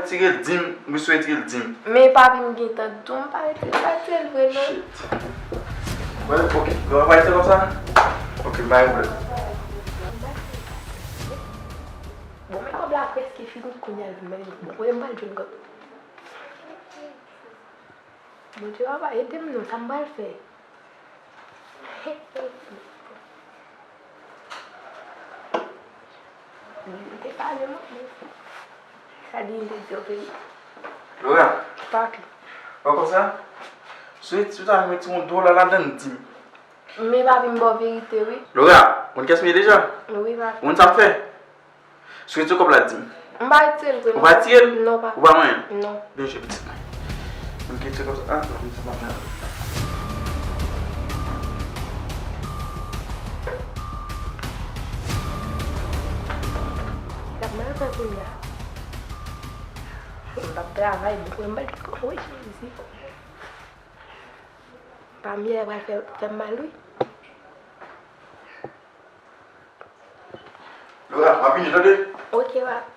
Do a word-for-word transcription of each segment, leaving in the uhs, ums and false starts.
Retire l, di m, m bezwen retire l, di m. Men papi, m gentan di w, m pa retire, m pa retire l vre non. Shit. Mwen, ok, nou pa retire kòb sa? Ok, m pa gen pwoblèm. Bon, men kòb la prèske fini, kounye a l vin mande, bon, kote m pral jwenn kòb? Bondye papa, ede m non, sa m pral fè? Li te pale mwen, men sa li te di yo verite. Laura. Papi. Ou konn sa? Si, si w ta mete yon dola ladan l, di m. Men papi, m ba w verite, wi. Laura, ou konn kiyès m ye deja? Wi, papi. Ou konn sa m fè? Si w retire kòb la, di m. M pa retire l vre non. Ou pa retire l? Non, papi. Ou pa manyen l? Non. Byen jwe, pitit mwen. Mwen ki retire kòb sa. Ah, non, sa pa fè. L ap mal fè kounye a. M p ap travay, mwen, mwen, mwen, wi, Jezi. Pa m yè pral fè, fè m mal, wi. Laura, m ap vini, tande? Ok, papi.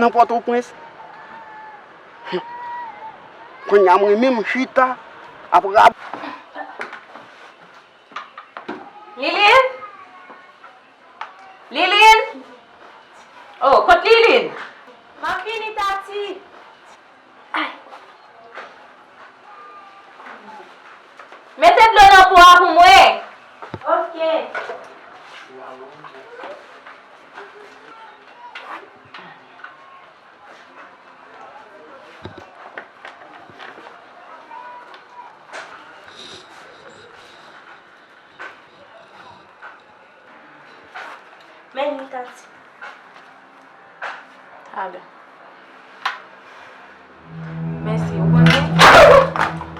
Nan Pòtoprens. Kounye a mwen menm chita ap rab. Liline? Liline? Oh, kot Liline? M ap vini, Tati. Ay. Mete dlo nan po a pou mwen. Ok. Men li, Tati. Talè. Mèsi, ou konnen.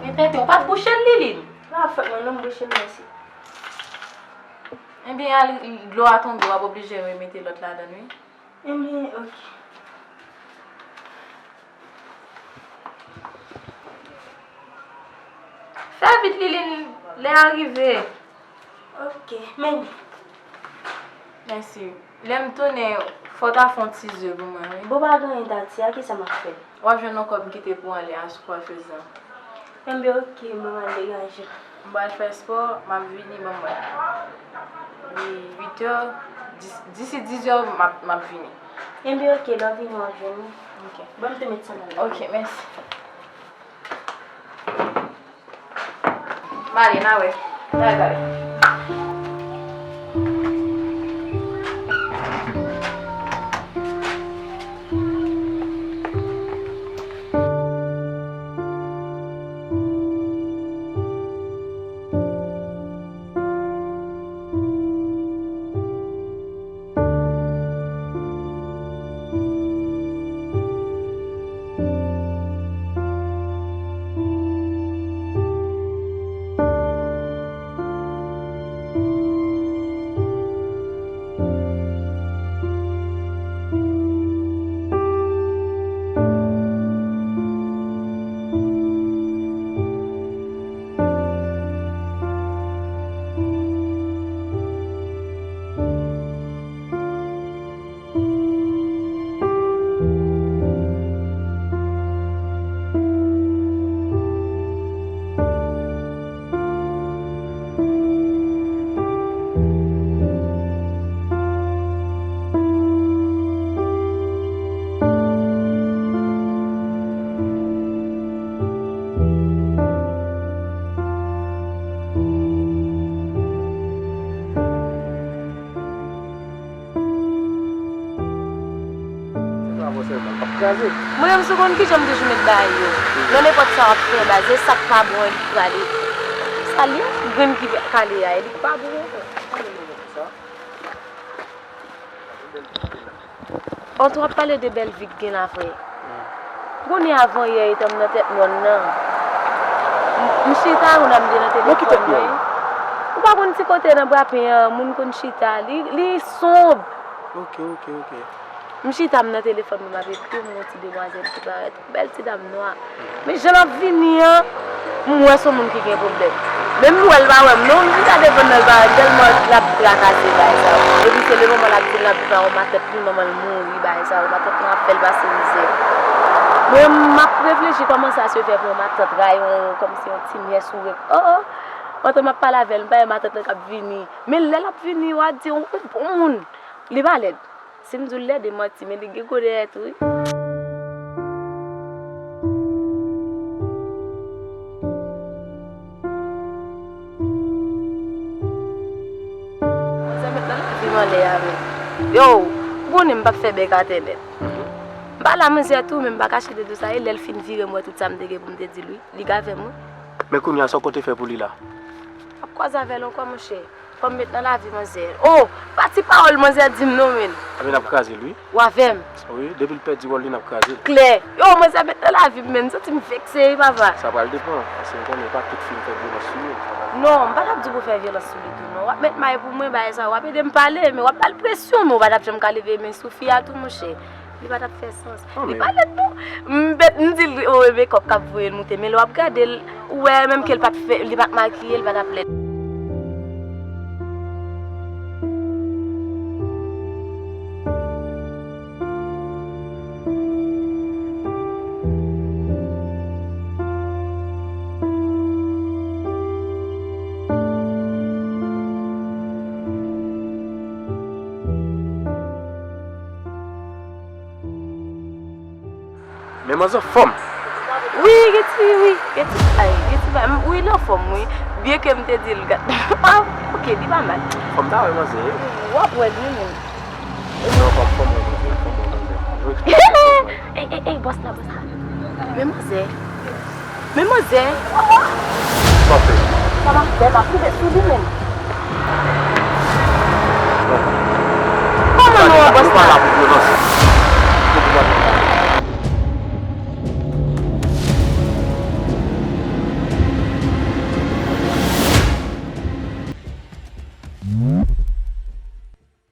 Men tenten, ou pa t bouche l, Liline? Pa fòt mwen non, m bouche l, mèsi. Ebyen, al, dlo a tonbe, w ap oblije remete lòt ladann, wi. Ebyen, oke. Fè vit, Liline, lè a rive. Oke, men. Mèsi. Lè m tounen, fò w ta fè yon ti ze pou mwen, wi. Bon, pa gen anyen, Tati, a ki sa m ap fè? W ap jwenn yon kòb m kite pou w anlè a sou kwafez lan. Enben, oke, bon, m al degaje. M pral fè spò, m ap vini, ban m wè. Wi, uit è, dis, disi diz è, m ap, m ap vini. Enben, oke, lè w vini, w ap jwenn li. Oke. Bon, m te met sandal la. Oke, mèsi. M ale, n a wè. N a gade. Se travay sèlman k ap kraze. Mwen menm, si w konn kijan m toujou met bagay yo. Nan nenpòt sa w ap fè, baz, e sa k pa bon, e li k prale. Sa l ye, grenn ki kale a, e li k pa bon ankò. Anto w ap pale de bèl vi k gen la, frè. Ou konnen avan yè, etan m nan tèt mòn nan, m, m chita, ou nan m te nan telefòn mwen. Ou pa konn ti kote nan Brapen an, moun konn chita. Li, li sonb. Ok, ok, ok. M chita, m nan telefòn mwen, m ap ekri, m wè yon ti demwazèl ki parèt. Bèl ti dam nwa. Men jan l ap vini an, m wè se yon moun ki gen pwoblèm. Men m wè l pa wè m non, m chita devan nan l pa wè m, tèlman l ap trakase bagay sa yo. Epi se le moman l ap di l ap viv ak yon matant li, manman l mouri, bagay sa yo. Matant lan ap fè l pase mizè. Men m ap reflechi kòman sa se fè pou yon matant rayi yon, kòmsi yon ti nyès ou rep-, oh, oh. Pandan m ap pale avè l, m pa wè matant lan k ap vini. Men lè l ap vini, w a di yon, yon bon moun. Li pa lèd. Si m di w l lèd, e manti, men li gen gwo dèyè tou, wi. Manzè met nan lavi m anlè a, men. Yo, ou konnen m p ap fè bèk atè nèt. M pale a manzè tou, men m pa kache de di w sa, e lè l fin vire, m wè tout sa m te gen pou m te di l, wi. Li k avè m, wi. Men kounye a, sa w konte fè pou li la? M ap kwaze avè l ankò, monchè. Fò m met nan lavi manzè. Oh, pa ti pawòl manzè di m non, men. Ebyen, n ap kraze l, wi. Ou avè m? Wi, depi l pèdi wòl li, n ap kraze l. Klè. Yo, manzè met nan lavi m, men. M santi m vekse, wi, papa. Sa pral depann, paske m konnen pa tout fi m fè vyolans sou yo. Non, m pa t ap di w pou fè vyolans sou li tou, non. W ap met may pou mwen, bagay sa, w ap ede m pale, men w ap ba l presyon, men w pa t ap janm ka leve men sou fi a tou, monchè. Li pa t ap fè sans. Li pa lèd non. M bet, m di l, o, e mekòp k ap voye l moute. Men lè w ap gade l, ou wè menm ke l pa t fè, li pa t makiye, li pa t ap lèd. Men manzè anfòm. Wi, gen ti, wi, gen ti, ay, gen ti, wi, l anfòm, wi. Byen ke m te di l, gad. Ah, ok, li pa mal. Fò m ta wè manzè. W ap wè l, wi, men. Non, fò m, fò m wè manzè, fò m wè manzè. Ey, ey, ey, bòs la, bòs la. Men manzè. Men manzè. Sa w fè? Sa m ap fè, m ap rive sou li menm. Bon. Gade, nou pa la pou vyolans.